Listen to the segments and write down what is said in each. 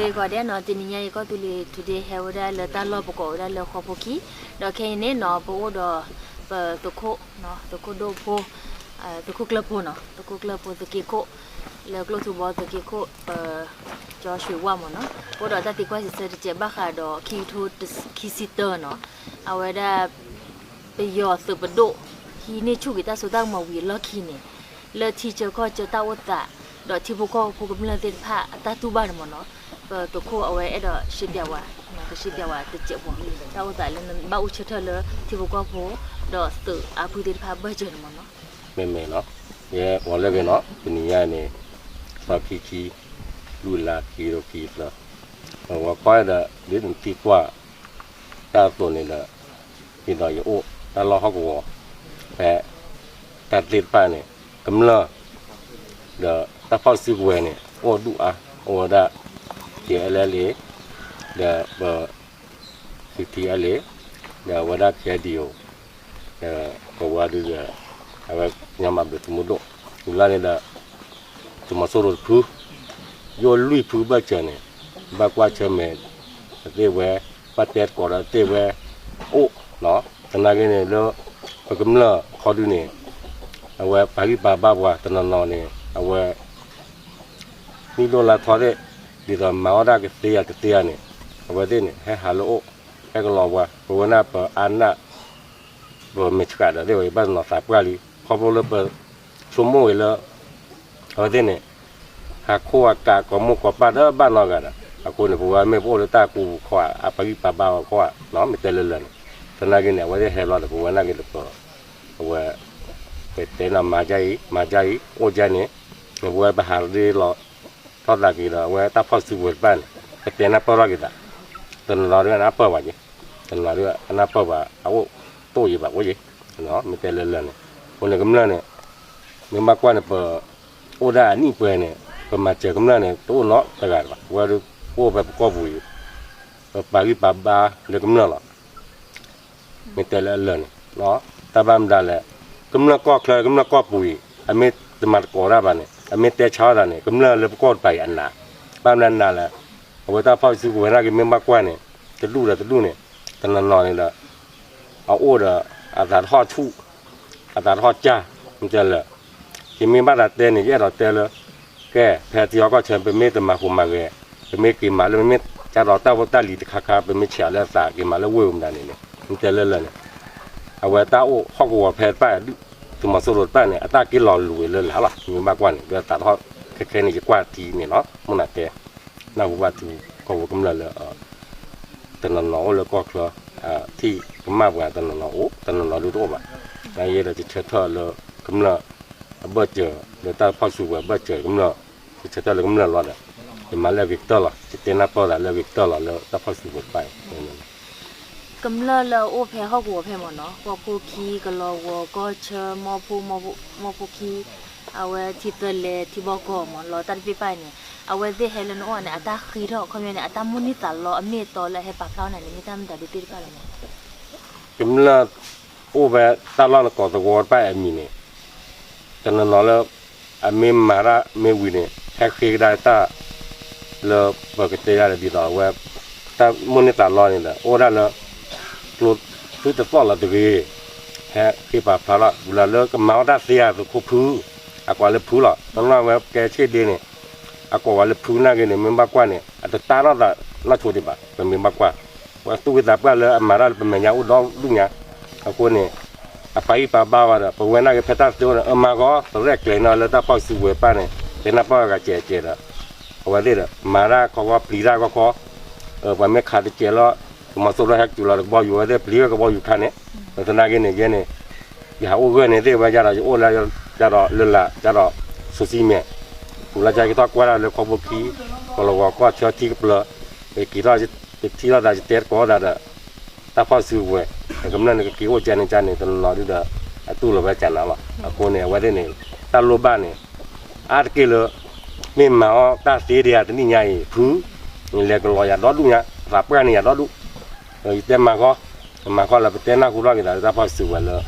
ဂီၤဒဲးနီၤ, တနံၤညါအံၤ ကီၢ်သူလ့ၤ Today ဟဲဝဲဒၣ်လၢတၢ်လီၢ်ပကိးဝဲဒၣ်လၢဃီဖိခံ, ဒီးခဲအံၤန့ၣ်နီၤ ပအိၣ်ဒီးပသုးခိၣ်, သုးခိၣ်ဒိၣ်ဖိ, သုးခိၣ်ကျၢၢ်ဖိနီၤ, သုးခိၣ်ကျၢၢ်ဖိသုးက့ခိၣ်, လၢကျိၣ်ထူဘီသုးက့ခိၣ်, ပကၠီဆွ့ဝၣ်မ့ၢ်နီၤ, အိၣ်ဒီးတၢ်သံကွၢ်စံးဆၢတစဲးဘၣ်ဃးဒီး ခံကထိခံဆံတၢနီၤ, အဝဲဒၣ် ပယီၤသုးပဒိၣ် ဟံးန့ၢ်ဆူၣ်က့ၤတၢ်စိတၢ်ကမီၤဝံၤအလီၢ်ခံန့ၣ်, လၢထံဆၢကီၢ်ဆၢတၢ်အိၣ်သး, ဒီးထံဖိကီၢ်ဖိကမျၢၢ်သ့ၣ်တဖၣ်အတၢ်တူၢ်ဘၣ်န့ၣ်မ့ၢ်နီၤ, ပသုးခိၣ်အဝဲအဲၣ်ဒိးရှင်းပြဝဲ, ကရှင်းပြဝဲတစဲးဖိ, တၢ်အိၣ်သးလၢနဘၣ်အိၣ်ဆၢထၢၣ်လၢထံဖိကီၢ်ဖိ, ဒီးသုးအါဖုသ့ၣ်တဖၣ်အဘၢၣ်စၢၤန့ၣ်မ့ၢ်နီၤ. မ့မ့ၢ်နီၤ, ယဲပှၤလၢအဂ့ၤနီၤ, တနံၤညါအံၤန့ၣ်, သီခံဆံ, လွံၢ်လါ ခံကထိခံဆံသၢ, ပဝဲကွၢ်ဒီး ဒ်နသံကွၢ် တၢ်အသိးန့ၣ်ဒီး, ဒ်သိးယအိၣ်တၢ်လီၢ်ဟီၣ်ကဝီၤ, ဖဲတၢ်သ့ၣ်တဖၣ်န့ၣ်, ကမျၢၢ်, ဒီးတၢ်ဖီၣ်စုကဝဲၤန့ၣ် အိၣ်ဒူၣ်အါ, အိၣ်ဝဲဒၣ် KNLA, ဒီးပ CTLA, ဒီးအဝဲဒၣ် KNDO, ဒီးပဝဲဒၣ်ဒီး အဝဲကညီမၤဘျုးသုးမုၢ်ဒိၣ်, မုၢ်လၢ်န့ၣ်ဒီး သုးမီၤစိရိၤတဖု, ယိၣ်လွံၢ်ဖုဘၢၣ်စၢၤန့ၣ်, ဘၣ်ကွၢ်ဆၢၣ်မဲာ်, အသ့ၣ်ဝဲ, ဘၣ်တဲသကိးဒီးအသ့ၣ်ဝဲ, အိၣ်, သနာ်က့န့ၣ်လၢ ပကမျၢၢ်ခီဒုန့ၣ်, အဝဲပာ်ဂံၢ်ပာ်ဘါပှၤတနီၤနီၤန့ၣ် အဝဲ နံၣ်ဒိၣ်လါထီသ့ၣ်, ဒ်သိးမၤအီၣ်ဒၣ်ကသ့ဧါတသ့ဧါန့ၣ်, အဝဲသ့ၣ်န့ၣ် ဟဲဟးလၢအိၣ်, ဟဲကလီၤပှၤ, ပဝဲဒၣ်ပအါနၢ်, ပမဲာ်ဆှးဒီးသ့ၣ်ဝဲ ဘၣ်တနီၤသးပှၢ်လံ, ခီဖျိလၢပဆိကမိၣ်ဝဲလၢ အဝဲသ့ၣ်န့ၣ် ဟးခိၣ်အကးကိးမိၢ်ကိးပၢ်ဒီးဘၣ်နီတဂၤဒီး, အဃိန့ၣ် ပဝဲမ့ၢ်ပအိၣ်လၢတၢ်ကူပူၤခီဧါ, အပာ်ဂံၢ်ပာ်ဘါအီၤခီဧါ, မ့ၢ်တဲလၢလၢာ်န့ၣ်, သနာ်က့န့ၣ် အဝဲသ့ၣ်ဟဲလီၤဒီး ပဝဲနာ်က့ဒီးပ အဝဲ ပတဲနီၤ မၤဒ်အံၤ မၤဒ်အံၤ အိၣ်ဒ်န့ၣ်, ပဝဲပဟးရ့လီၤ ထီၣ်သးက့ၤဒီး အဝဲတၢ်ဖီၣ်စုကဝဲၤတဖၣ်န့ၣ် ပတဲနၢ်ပၢၢ်ထီၣ်က့ၤသး, တနီၤနီၤဒုးအနၢ်ပၢၢ်ဘၣ်က့ၤ, တနီၤနီၤဒုးအနၢ်ပၢၢ်ဘၣ် အအိၣ်တိၢ်ယံၤဘၣ်အိၣ်က့ၤ, မ့ၢ်တဲလၢလၢာ်န့ၣ်, အဃိန့ၣ်ကမျၢၢ်န့ၣ် မ့ၢ်ဘၣ်ကွၢ်န့ၣ် ပ အိၣ်ဒၣ်အနံၣ်ပှဲၤန့ၣ် ပမၤစၢၤကမျၢၢ်န့ၣ် တအိၣ်နီတဂၤဘၣ်, ပဝဲဒၣ် ပအိၣ်ဖဲပကီၢ်ပူၤအံၤ ပပာ်ဂံၢ်ပာ်ဘါလၢကမျၢၢ်လီၤ. မ့ၢ်တဲလၢအလၢာ်န့ၣ်, တၢ်ဘၣ်မတၤလဲၣ်, ကမျၢၢ်ကီၢ်ချၢ ကမျၢၢ်ကီၢ်ပူၤအံၤ အမ့ၢ်တမၤသကိးတၢ်ဘၣ်န့ၣ် အမ့ၢ်တဲဆါအီၣ်သးန့ၣ် ကမျၢၢ်လၢပကီၢ်တပၤအံၤအနး, ဘၣ်မနုၤနၤလဲၣ်, အဝဲတၢ်ဖီၣ်စုကဝဲၤနာ်က့ မ့ၢ်ဘၣ်ကွၢ်န့ၣ် တဒူၣ်ဒီးတဒူၣ်န့ၣ် တနီၤနီၤန့ၣ်ဒီး အအိၣ်ဒီး အသးတဟီၣ်ဆူၣ်, အသးတဟီၣ်ကၢ်, မ့ၢ်တဲလၢာ်, ယမ့ၢ်ဘၣ်သးတဲန့ၣ် ယအဲၣ်ဒိးတဲလၢ ကဲ ဖဲထံဟီၣ်ကီၢ်ဆၢ ပမ့ၢ်တမၤဃူမၤဂဲၤ, ပမ့ၢ်က့ၤမၤလၢ မ့မ့ၢ်ကၢ်ဒီးတၢ်ဖိတၢ်လံၤတခါခါ ပမ့ၢ်ဆဲးလၢအသးက့ၤမၤလၢဝ့ၢ်မတၤန့ၣ်န့ၣ် မ့ၢ်တဲလၢလၢာ်န့ၣ်, အဝဲတၢ်အိၣ်ဟီၣ်ကဝီၤဖဲတဖၣ် သုးမီၤစိရိၤတဖၣ်န့ၣ် အတၢ်က့ၤလီၤလူၤဝဲလၢလၢ်လီၤ, မ့ၢ်ဘၣ်ကွၢ်န့ၣ် ဒီးသးတဟီၣ်ခဲခဲန့ၣ် ယကွၢ်ထံန့ၣ်လီၤ, မ့ၢ်နၤတဲ နၢ်ဟူဘၣ်ထံကီၢ်ဖိကမျၢၢ်လၢ တနီၤနီၤအိၣ်လၢကီၢ်ချၢ ထံၣ်ကမၣ်ပှၤတနီၤနီၤအိၣ် တနီၤနီၤဒုးတအိၣ်ဘၣ်, နာ်ယဲဒီးယဆၢထၢၣ်လၢကမျၢၢ်အဘၢၣ်စၢၤ လၢတၢ်ဖီၣ်စုကဝဲၤအဘၢၣ်စၢၤကမျၢၢ်, ယဆၢထၢၣ်လၢကမျၢၢ်လီၤဒီး ယမၤလၢအဂ့ၤကတၢၢ်လီၤ, ယတဲနၢ်ပၢၢ်သးလၢအဂ့ၤကတၢၢ်လီၤ လၢတၢ်ဖီၣ်စုကဝဲၤတဖၣ်အံၤ ကမျၢၢ်လၢအအိၣ်ဖဲဟီၣ်ကဝီၤဖဲမ့ၢ်နီၤ ဃီဖိခံ ကလီၤဝီၤ ကီၢ်ဆၢ မီၢ်ဖူ မီၢ်ဖူခံ အဝဲထံသၢလဲၤ ထံဘီကီၢ်မ့ၢ်လီၤ တၢ်တဘ့ၣ်ပၢ်န့ၣ် အဝဲသ့ၣ်ဟဲလၢနအိၣ်န့ၣ် အတၢ်ဃ့ထီၣ် ခီပညီန့ၣ် အတၢ်မိၣ်န့ၢ်သးလီအမ့ၢ်အတီလၢအဟဲပာ်ဖျါအီၤန့ၣ် မ့ၢ်တၢ်မတၤဒုးသ့ၣ်တဖၣ်လဲၣ်မ့ၢ် ကမျၢၢ်အိၣ်ဖဲတၢ်လီၢ်နကိးသဝီတဖၣ်အံၤအမံၤန့ၣ် တနီၤနီၤလၢ အမ့ၢ်မၤတၢ်မ့ၢ်ဝံၤန့ၣ် ဟဲဃ့ကဒါတၢ် လၢပကတဲဒ်လဲၣ်ဒ်သိးအဝဲ တၢ်မိၣ်န့ၢ်သးလီန့ၣ်ဒီး အိၣ်ဒၣ်လၢ ကျိသုတသီၣ်လီၤတဂ့ၤ ဟဲဃ့ပာ်ဖျါထီၣ် ဝံၤလီၤလၢကမၤအီၣ်တၢ်သ့ဧါ သုးခိၣ်ဖု အကိးလၢဖုလီၤ တနီၤဝဲကဲဆ့ဒ့န့ၣ် အကိးဝဲလၢဖုနာ်က့န့ၣ် မ့ၢ်ဘၣ်ကွၢ်န့ၣ် အတတၢ်ထီၣ်သးနီၢ်ဆိဒံးဘၣ် ပမ့ၢ်ဘၣ်ကွၢ် ပှၤသူၣ်က့သးပှၢ်လၢအမၤတၢ်လၢပမဲာ်ညါအိၣ်ဒီဒူၣ်ညါ အဃိန့ၣ် အပာ်ဂံၢ်ပာ်ဘါဝဲဒီး ပဝဲနာ်က့ဖဲတၢ်သ့အိၣ်န့ၣ် အမၤဃီ သရဲၣ်ကျဲၤနီၢ်လၢတၢ်ဖီၣ်စုကဝဲၤတဖၣ်န့ၣ် တဲနၢ်ပၢၢ်ဂၤကဲးကဲးဒီး အဝဲသ့ၣ်ဒီး မၤတၢ်ခီခီ ပျံၤတၢ်ခီခီ ပှၤမ့ၢ်ခးတစဲးလီၤ သုးမီၤစိရိၤဟဲကတုၤလီၤတကဘီယူၤ အဝဲသ့ၣ်ပျံၤဝဲကဘီယူၤခါန့ၣ် သနာ်က့န့ၣ် ယဲန့ၣ် ယဟးအိၣ်ဂၢၢ်န့ၣ်သ့ၣ်ဝဲ ယဒီးယအိၣ်လၢ ယဒီးလၢလာ် ယဒီး စိၤစံမဲာ် ပူၤလၢကက့ၤထီၣ်ကွၢ်တၢ်လၢခီဖိခံ ကလီၤဂီၤကီၢ်ဆၢထံကပျၢၤ က့ၤထီၣ် ကထံၣ်လိာ်သး ယတဲသကိးသးဒီး တၢ်ဖီၣ်စုကဝဲၤ ကမျၢၢ်န့ၣ် ကက့ၤအိၣ်ကဲန့ၣ်ကန့ၣ် တနီၤနီၤဒုဒီး အတူၢ်လိာ်ဝဲကနၤလီၤ. အဃိန့ၣ် အဝဲသ့ၣ်န့ၣ် တၢ်လိၣ်ဘၣ်န့ၣ် အါတက့ၢ်လၢ မ့ၢ်မၤအီၣ်တၢ်သ့ဒံးဧါ တနံၣ်ညါအံၤ ဖု လဲၤကလီၤယၤဒီဒူၣ်ညါ သးပှၢ်န့ၢ်ယၤဒီဒူၣ် ယတဲမၤဃီ မၤဃီလၢ ပတဲနၢ်ဟူထီၣ်က့ၤသးလၢတၢ်ဖီၣ်စုကဝဲၤလၢ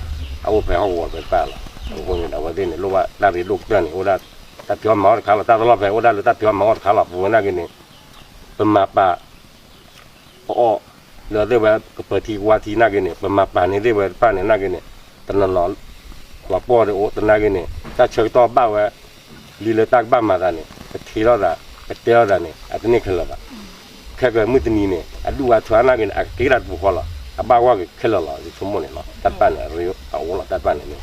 အအိၣ်ဖဲဟီၣ်ကဝီၤဖဲတဖၣ်လီၤ. အဃိန့ၣ်ဒီး အဝဲသ့ၣ်န့ၣ် လိၣ်ဘၣ်တၢ်ရ့ဒိၣ်ကတၢၢ်န့ၣ် အိၣ်ဒၣ်တၢ်ဖံးအီၣ်မၤအီၣ်တခါလီၤ. တၢ်တလီၢ်ဖဲအိၣ်ဒၣ်လၢတၢ်ဖံးအီၣ်မၤအီၣ်တခါလီၤ. ပဝဲနာ်က့န့ၣ် ပ ပမၤပာ် ပအီၣ်လၢသ့ၣ်ဝဲကပၢၤထံကဝါထံနာ်က့န့ၣ် ပမၤပာ်န့ၢ်သ့ၣ်ဝဲတဖၣ်န့ၣ်နာ်က့န့ၣ် တနီၤနီၤ လီၤပှီၢ်ဒၣ်အိၣ် သနာ်က့န့ၣ် တၢ်ဆၢကတီၢ်ဘၣ်ဝဲ လံလၢတၢ်ကဘၣ်မၤသးန့ၣ် ပထံၣ်လိာ်သး ပတဲလိာ်သးန့ၣ် အတန့ၢ်ခဲလၢာ်ဘၣ်. ခဲကနံၣ်အံၤမုၢ်တနံၤန့ၣ် အဒူၣ်အါထၢအါနာ်က့န့ၣ် အကက့ၤတၢ်တပူၤဃီလီၤ. အဘၣ်ဂီၢ်က့ၤခဲလၢာ်လီၤ ယဆိကမိၣ်န့ၣ်လီၤ. တၢ်တဖၣ်န့ၣ် အရ့အအိၣ်လီၤ တၢ်တဖၣ်န့ၣ်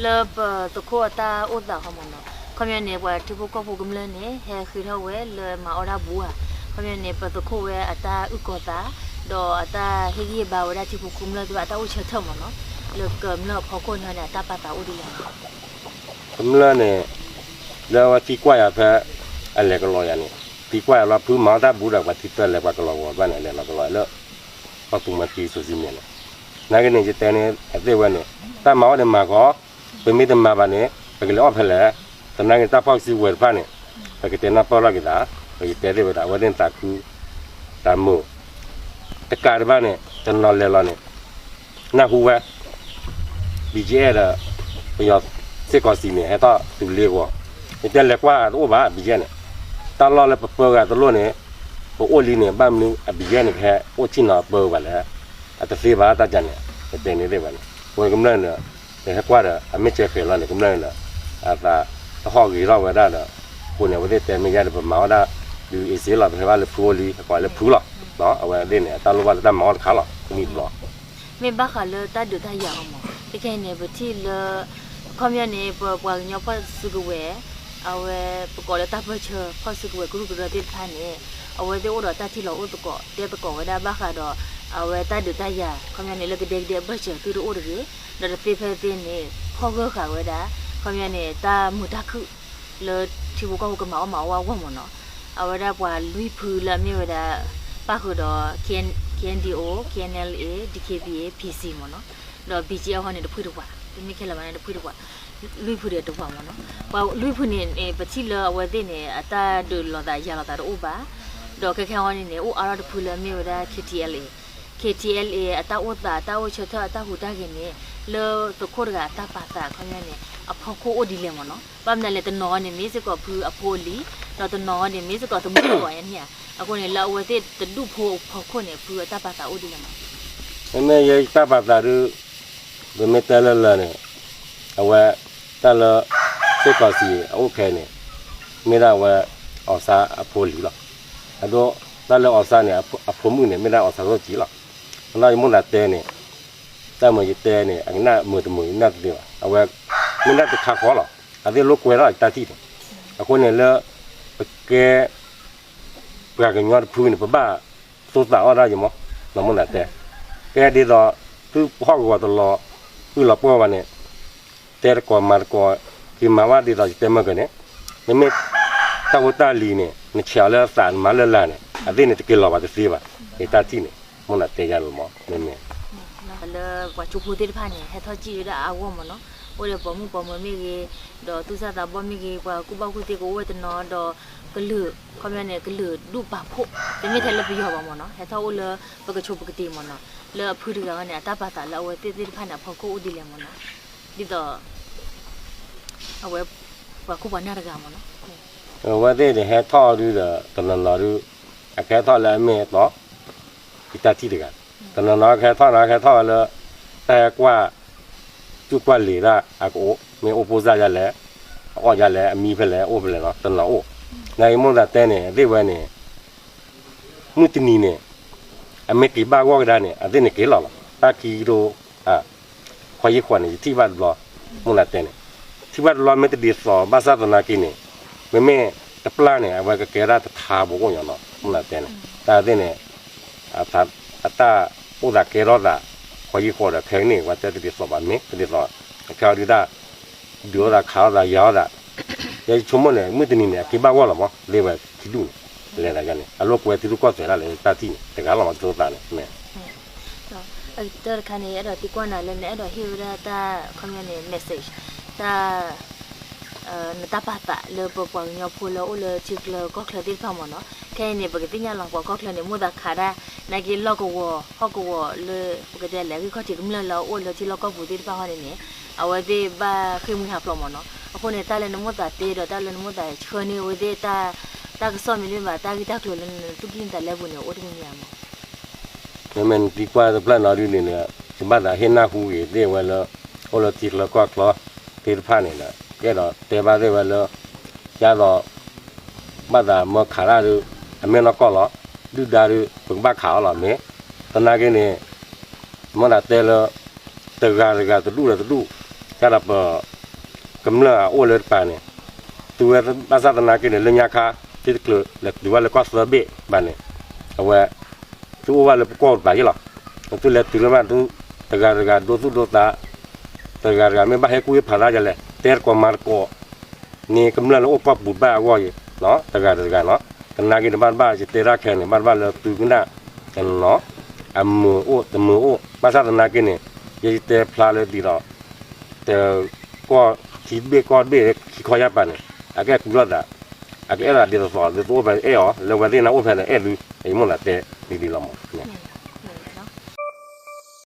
လၢပသုးခိၣ်အတၢ်အိၣ်သးဃီမ့ၢ်နီၤ, ခီပညီန့ၣ် ပှၤထံဖိကီၢ်ဖိကမျၢၢ်န့ၣ် ဟဲဃ့ထီၣ်ဝဲလၢမၤအီၣ်တၢ်ဘူးဧါ, ခီပညီန့ၣ် ပသုးခိၣ်ဝဲအတၢ်အုၣ်ကီၤသး ဒီးအတၢ်ဟ့ၣ်ဂံၢ်ဟ့ၣ်ဘါဝဲဒၣ်ထံဖိကမျၢၢ်သ့ၣ်တဖၣ်အတၢ်အိၣ်ဆၢထၢၣ်မ့ၢ်နီၤ, လၢကမျၢၢ်အဖီခိၣ်န့ၣ်န့ၣ် အတၢ်ပာ်သးအိၣ်ဒ်လဲၣ်မ့ၢ်နီၤ. ကမျၢၢ်န့ၣ် လၢအဝဲသံကွၢ်ယၤဖဲ အလဲၤကလီယၤန့ၣ်, သံကွၢ်ယၤလီၤ ဖုမၤအီၣ်တၢ်ဘူးဒီး ပှၤထံသၢလဲၤပှၤကလီၤဂီၤဘၣ်န့ၣ် အလဲၤလီၤကလီလၢ ပှၤသူၣ်မၤကံစိၤစံမဲာ်န့ၣ်, နာ်က့န့ၣ် ယတဲန့ၣ် အသ့ၣ်ဝဲန့ၣ် တၢ်မၤအီၣ်န့ၣ်မၤကီး, ပမ့ၢ်တမၤဘၣ်န့ၣ် ပကလဲၤအီၣ်ဖဲလဲၣ်, သနာ်က့တၢ်ဖီၣ်စုကဝဲၤတဖၣ်န့ၣ် ပကတဲနၢ်ပၢၢ်ထီၣ်က့ၤသး, ပကတဲသ့ၣ်ဝဲဒၣ် အဝဲသ့ၣ်န့ၣ်သးခု တၢ်မုာ် တကးတဘၣ်န့ၣ် တနီၤလဲၤလီၤန့ၣ် နၢ်ဟူဝဲ ဘံၣ်ကၠ့အဲၣ်ဒီး ပယီၤစ့ၢ်ကီးစံးန့ၣ် ဟဲထီၣ်တုၤလ့ဂီၤ, ယတဲလဲၤကွၢ်တအိၣ်ဘၣ် ဘံၣ်ကၠ့န့ၣ်, တၢ်လီၢ်လၢပပၢဂၤတလိၣ်န့ၣ် ပအိၣ်လံန့ၣ် ဘၣ်မနုၤအဘံၣ်ကၠ့န့ၣ် ကဟဲအိၣ်ဆ့ၣ်နီၤအပၢဘၣ်လဲၣ်, အတသ့ဘၣ်တၢ်ကန့ၣ်, ပတဲန့ၣ်သ့ၣ်ဝဲန့ၣ် ပဝဲကမျၢၢ်န့ၣ် ပဟဲကွၢ်ဒီး အမ့ၢ်စဲဃဲၤလီၤန့ၣ် ကမျၢၢ်န့ၣ်ဒီး အသးတဟီၣ်ဂ့ၤထီၣ်ဝဲဒၣ်ဒီး အဃိန့ၣ် အဝဲသ့ၣ်တဲမ့ၢ်ယါဒီး ပမၤအီၣ်ဒၣ် ဒုးအ့စ့လီၤ ပဟဲဘၣ်လၢဖုအိၣ်လံ ပကွၢ်လၢဖုလီၤ, အဝဲသ့ၣ်န့ၣ် အတၢ်လိၣ်ဘၣ်လၢတၢ်မၤအီၣ်တခါလီၤ ကနံၣ်တဘျီ မ့ၢ်ဘၣ်ဃးလၢတၢ်ဒုးတၢ်ယၤအီၤမး, ခဲခဲအံၤန့ၣ် ပထံၣ်လၢ ခီပညီန့ၣ် ပပှၤကညီဖီၣ်စုကဝဲၤ အဝဲပကိးလၢတၢ်ပၢၢ်ဆၢဖီၣ်စုကဝဲၤကရူၢ်ကရၢသ့ၣ်တဖၣ်န့ၣ် အဝဲသ့ၣ်အိၣ်ဒီးတၢ်ထံၣ်လိာ်အိၣ်သကိး တဲသကိးဝဲဒၣ်ဘၣ်ဃးဒီး အဝဲတၢ်ဒုးတၢ်ယၤ ခီပညီန့ၣ် လၢကဒဲကဒဲအဘၢၣ်စၢၤသုတအိၣ်တဂ့ၤ, ဒီးတသ့ဖဲသ့န့ၣ် ဖီၣ်ဂၢၢ်ဃာ်ဝဲဒၣ် ခီပညီန့ၣ် တၢ်မုာ်တၢ်ခုၣ် လၢထံဖိကီၢ်ဖိကမၤအီၣ်မၤအီဝဲအဂီၢ်မ့ၢ်နီၤ, အဝဲဒၣ်ပှၤလွံၢ်ဖုလၢအမ့ၢ်ဝဲဒၣ် ပၣ်ဃုာ်ဒီး K N D O, K N L A, D K B A, P C မ့ၢ်နီၤ, ဒီး B G F ဟီန့ၣ် တဖုတပှၤ, တမ့ၢ်ခဲလၢာ်ဘၣ်န့ၣ် တဖုတပှၤ, လွံၢ်ဖုဒီးတပှၤမ့ၢ်နီၤ, ပှၤလွံၢ်ဖုန့ၣ် ပထံၣ်လၢအဝဲသ့ၣ်န့ၣ် အတၢ်ဒုးလိာ်သးယၤလိာ်သးတအိၣ်ဘၣ်, ဒီးခဲခဲဟီန့ၣ်န့ၣ် အိၣ်အါထီၣ်တဖုလၢအမ့ၢ်ဝဲဒၣ် K T L A, K T L A အတၢ်အိၣ်သးတၢ်အိၣ်ဆၢထၢၣ်အတၢ်ဟူးတၢ်ဂဲၤန့ၣ် လၢသုးခိၣ်တဂၤအတၢ်ပာ်သးခီပညီန့ၣ် အဖီခိၣ်အိၣ်ဒ်လဲၣ်မ့ၢ်နီၤ, ဘၣ်မနုၤလဲၣ် တနီၤန့ၣ်မ့ၢ်စ့ၢ်ကီးဖုအဖိအလံၤ, ဒီးတနီၤန့ၣ်မ့ၢ်စ့ၢ်ကီးသမူသကိးန့ၣ်ဧါ, အဃိန့ၣ် လၢအဝဲသ့ၣ်တဒူၣ်ဖိအဖီခိၣ်န့ၣ် ဖုအတၢ်ပာ်သးအိၣ်ဒ်လဲၣ်မ့ၢ် မ့မ့ၢ်ယတၢ်ပာ်သးဒုး ပမ့ၢ်တဲလၢလၢာ်န့ၣ် အဝဲ တၢ်လၢ စ့ၢ်ကီးစံးအအိၣ်ခဲအံၤန့ၣ် မ့ၢ်ဒၣ်အဝဲ အီၣ်စၣ်အဖိအလံၤလီၤ. အဒိ တၢ်လၢအီၣ်စၣ်န့ၣ် အဖိမုၣ်န့ၣ် မ့ၢ်ဒၣ်အီၣ်စၣ်ရိၣ်ကံလီၤ. အနီၢ်ယမိၢ်သးတဲန့ၣ် တၢ်မုာ်ယတဲန့ၣ် အကနၣ်မုာ်တမုာ်ယနၢ်တသ့ဘၣ်. အဝဲ မ့ၢ်ဒၣ်တခါဃီလီၤ. အသ့ၣ်လိာ်ကွဲထီၣ်တၢ်ထံၣ်န့ၣ် အဃိန့ၣ်လၢ ပကဲ ပှၤကညီတဖုန့ၣ် ပဘၣ်သိသးအီၣ်ဒၣ်ယမီၢ် နီၢ်မိၢ်သးတဲ, ကဲဒ်သိး သုဟီၣ်ကဝီၤတလီၤ အုၣ်လီၤပှီၢ်ဘၣ်န့ၣ် တဲတကိးမၤတကိး က့ၤမၤဝဲဒ်သိးယတဲမၢ်ကၢန့ၣ် မ့မ့ၢ် တၢ်ဖိတၢ်လံၤန့ၣ် နဆဲးအီၤလၢအသးနမၤလၢလၢ်န့ၣ် အသ့ၣ်န့ၣ်တက့ၤလီၤဘၣ်တသ့ဘၣ်. ယတၢ်ထံၣ်န့ၣ် မိၢ်သးတဲယၤလီၤမီၢ် မ့မ့ၢ် လၢပှၤကၠိဖိသ့ၣ်တဖၣ်န့ၣ် ဟဲထီၣ်စံၣ်ဝဲဒၣ်အါဂီၢ်မ့ၢ်နီၤ, အိၣ်ဒီးပိာ်မုၣ်ပိာ်မၢၤမ့ၢ်ဂ့ၤ, ဒီးသူၣ်စၢ်သးဘီၣ်မ့ၢ်ဂ့ၤ, ပှၤကူၣ်ဘၣ်ကူၣ်သ့ကအိၣ်ဝဲတနီၤ, ဒီးကလုာ် ခီပညီန့ၣ် ကလုာ်ဒူၣ်ပာ်ဖှိၣ်, တမ့ၢ်ထဲလၢပယီၤဘၣ်မ့ၢ်နီၤ, ဟဲထီၣ်အိၣ်လၢပကဆိးပကတ့ၤမ့ၢ်နီၤ, လၢအဖုတဂၤန့ၣ် အတၢ်ပာ်သးလၢအဝဲသ့ၣ်သ့ၣ်တဖၣ်န့ၣ် အဖီခိၣ်အိၣ်ဒ်လဲၣ်မ့ၢ်နီၤ, ဒ်သိး အဝဲ ပှၤခိၣ်ပှၤနၢ်တဂၤမ့ၢ်နီၤ. အဝဲသ့ၣ်န့ၣ် ဟဲထီၣ်ဒုဒီး တနီၤနီၤဒု အကဟဲထီၣ်လၢအမ့ၢ်အတီ ယတၢ်ထံၣ်တဂၤ, တနီၤနီၤကဟဲထီၣ်နီၤ ကဟဲထီၣ်ဝဲလၢ တၢ်ဟဲကွၢ် စူၢ်ကွၢ်လံၤဒၣ်အကအိၣ်, မ့ၢ်အိၣ်ဖိစၢ်ယါလဲၣ်, အအီၣ်ယါလဲၣ်, အမံဖဲလဲၣ်, အိၣ်ဖဲလဲၣ်နီၤ, တနီၤအိၣ်. နအံၤမိၢ်သးတဲန့ၣ် အသ့ၣ်ဝဲန့ၣ် မုၢ်တနံၤန့ၣ် အမ့ၢ်က့ၤဘၣ်ဂီၢ်ကဒါန့ၣ် အသ့ၣ်န့ၣ်က့ၤလီၤလီၤ. တၢ်ခံကဒိ ခွါယ့ၢ်ဃီန့ၣ် ယထံၣ်ဘၣ်တဘျီ, မိၢ်သးတဲန့ၣ် ထံၣ်ဘၣ်တဘျီမ့ၢ်တဒ်သိးဘၣ်ဆၣ်သနာ်က့န့ၣ် မ့မ့ၢ်တပျၢ်န့ၣ် အဝဲကကဲဒၣ်တထါဘိအိၣ်ညီနီၤ, မိၢ်သးတဲန့ၣ် တၢ်သ့ၣ်န့ၣ် အတၢ်အိၣ်သးကဲထီၣ်သး ခွါယ့ၢ်ဃီဒီးခဲကနံၣ် ပှၤတဲတဒ်သိးဘၣ်မ့ၢ်တဒ်သိး အခဲအံၤဒုတၢ် ဒုးအီၣ်သးခးအီၣ်သးယၤအီၣ်သး, ယဆိကမိၣ်န့ၣ် မုၢ်တနံၤန့ၣ် အက့ၤဘၣ်ဂီၢ်လီၤမး သ့ၣ်ဝဲခံဒူၣ်န့ၣ် လဲၤသးယါန့ၣ် အလိာ်ကွဲထံရူၢ်ကီၢ်သဲးဒၣ်လဲာ် တၢ်ထံၣ်န့ၣ် တဂၤလီၤမး တသိးသးန့ၣ် မ့ၢ် တၢ်တခါန့ၣ် အဲၣ်ဒိးသံကွၢ်နၤလၢနအဲၣ်ဒိးဟ့ၣ်ဝဲဒၣ်တၢ် ခီပညီန့ၣ် message တၢ် နတၢ်ပာ်သးလၢပပှၤကညီဖိလၢအိၣ်လၢထံချၢကီၢ်ချၢသ့ၣ်တဖၣ်မ့ၢ်နီၤ, ခဲအံၤန့ၣ် ပကသ့ၣ်ညါလီၤပှၤကီၢ်ချၢန့ၣ် မိၣ်သးခးဒၣ် နာ်က့လီၢ်ကဝီၤ ဟီၣ်ကဝီၤလၢ ပကတဲလဲၣ် ဂံၢ်ခီၣ်ထံးကမျၢၢ်လၢအအိၣ်လၢထံလီၢ်ကီၢ်ပူၤသ့ၣ်တဖၣ်ဟီန့ၣ်န့ၣ် အဝဲသ့ၣ်ဘၣ်ဃ့ၢ်မှံဟးဖျိးမ့ၢ်နီၤ, အဃိန့ၣ် တၢ်လၢနမိၣ်သးတဲဒီးတၢ်လၢနမိၣ်သးဆှၢန့ၢ်အဝဲသ့ၣ်တၢ် တၢ်ကစီၣ်မ့ၢ်တမ့ၢ်ဘၣ် တၢ်ဂ့ၢ်တၢ်ကျိၤလၢနသူၣ်ကံၢ်နသးလဲပူၤန့ၣ် အိၣ်တမံၤမံၤဧါမး. မ့မ့ၢ်နသံကွၢ်တဖျၢၣ်နီၤဒုန့ၣ် ယဘၣ်သးဟ့ၣ်နၢ်ဟူက့ၤသ့ၣ်ဝဲလၢ အိၣ်လၢထံချၢကီၢ်ချၢသ့ၣ်တဖၣ်န့ၣ်ဒီး ကအဲၣ်ဒိးတဲဘၣ်သ့ၣ်ဝဲလၢ ယသိး ဘၣ်သးမၢခးတၢ်ဒီး အမဲာ်နီၢ်ကီၢ်လီၤ. ဒုၣ်ဒါဒီး ပကဘၣ်ခးအီၤလီၤမ့ၢ် သနာ်က့န့ၣ် မ့ၢ်ဒၣ်တဲလၢ တဂၤတဂၤတဒူၣ်ဒီးတဒူၣ် ကဒီးပ ကမျၢၢ်အအိၣ်လၢတပၤန့ၣ် သုဝဲဘၣ်ဆၣ်သနာ်က့န့ၣ် လၢညါခါ သုတချုးလဲၤတုၤဘၣ်လၢကီၢ်သၢဘ့ၣ်ဘၣ်န့ၣ် အဝဲ သုအိၣ်ဘၣ်လၢပကီၢ်တပၤယ့ၣ်လီၤ. သုလဲၤတုၤလၢမးသု တဂၤတဂၤဒိသူၣ်ဒိသး တဂၤတဂၤမ့ၢ်ဘၣ်ဟဲကူၣ်ဟ့ၣ်ဖးသးယလဲၣ် တဲတကိးမၤတကိး န့ၣ်ကမျၢၢ်လၢအိၣ်ကီၢ်ပူၤတဖၣ်အဂီၢ်ယ့ၣ် တဂၤတဂၤနီၤ. သနာ်က့န့ၣ် ဘၣ်တဘၣ်ယတဲတၢ်ခဲန့ၣ် ဘၣ်တဘၣ်လၢသုကနၣ် အမုာ်အိၣ်တမုာ်အိၣ် ဘၣ်ဆၣ်သနာ်က့န့ၣ် ယဲယတဲဖျါလၢဒ်သိး တ ကီၢ်ခံဘ့ၣ်ကီၢ်တဘ့ၣ်ခံခီယၢ်ပၤန့ၣ် အကအဲၣ်ကွံလိာ်သး အကအဲၣ်သးဒ်သိးသိး သုတအိၣ်ဖဲအဲၣ်အီၤ လၢဝဲသ့ၣ်န့ၣ်အိၣ်ဖဲန့ၣ်အဲၣ်သု ယမိၣ်သးတဲဒ်န့ၣ်လီၤမး.